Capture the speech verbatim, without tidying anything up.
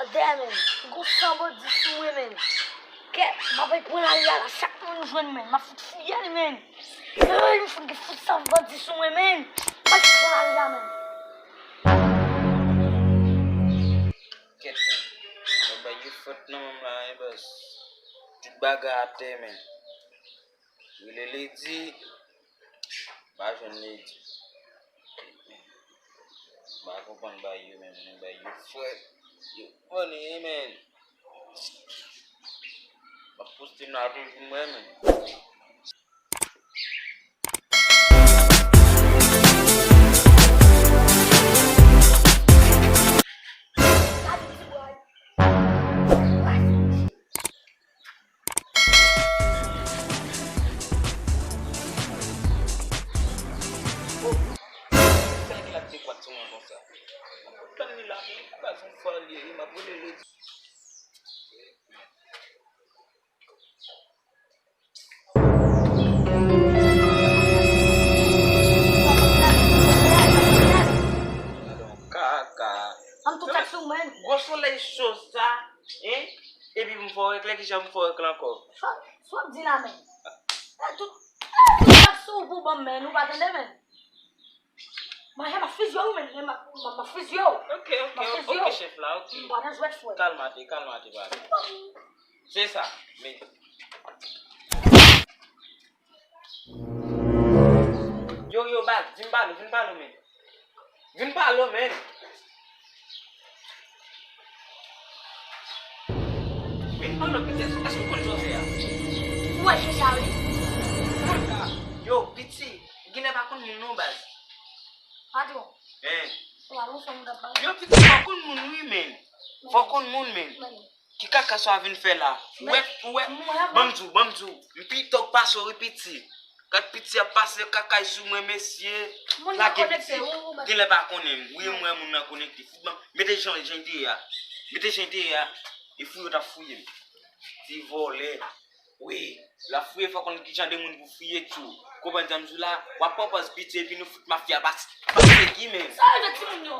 Dèyè, men. Gon san bandi sou mwen, men. Kèt, m ap pran lari a la, chak moun jwenn, men. M ap fout fouye l, men. Ey, m fout gen fout san bandi sou mwen, men. M ap pran lari a, men. Kèt, men. Mwen bay yo fòt nan menm la, wi, baz. Tout bagay atè, men. Rele Lady. M pa jwenn Lady. M pa konprann bay yo, men. Mwen bay yo fòt. Yo funny, men. M ap poste m la toujou, mwen, men. Sa ki l ap dekwat sou mwen konsa? M ap tann li la, men li pa bezwen fè li, m ap rele li. Kaka. An tou tèt sou mwen. Gwo solèy cho sa, hein? Epi m fè w eklè, kijan m fè w eklè ankò? Sa, sa w ap di la, men. Tout, tout tèt sou ou pou ban m, men, ou pa tande, men. Manje m ap fizye w, men, men m ap, m ap, m ap fizye w. Ok, ok, m ap fizye w. Ok, chèf la, ok. M pa nan jwèt, frè. Kalmate, kalmate, pale. Se sa, men. Yo, yo, baz, vin pale, vin pale, men. Vin pale, men. Vin pale, pitit, èske w konn sa w fè a? Ou wè jan sa ye? Yo, pitit, genlè pa konn moun non, baz. Patwon. Hein. Ou pa konn sa moun ap pale. Yo, pitit, fò konn moun, wi, men. Fò konn moun, men. Men. Ki kaka sa w vin fè la? Ou wè, ou wè? Ban m di w, ban m di w. M pi tòg pase w, wi, pitit. Gad pitit ap pase kaka sou mwen, mesye. Lage pitit. Genlè pa konnen m. Wi, m wè moun nan konekte. Fout ban m. Mete jan, jan te ye a. Mete jan te ye a. E fouye w t ap fouye m. Ti vòlè. Wi. L ap fouye, fò konn ki jan de moun pou fouye tou. Konprann sa m di w la? W ap pran pòz pitit epi nou fout mafya pase. Pase ki menm? Sa yo de timoun yo.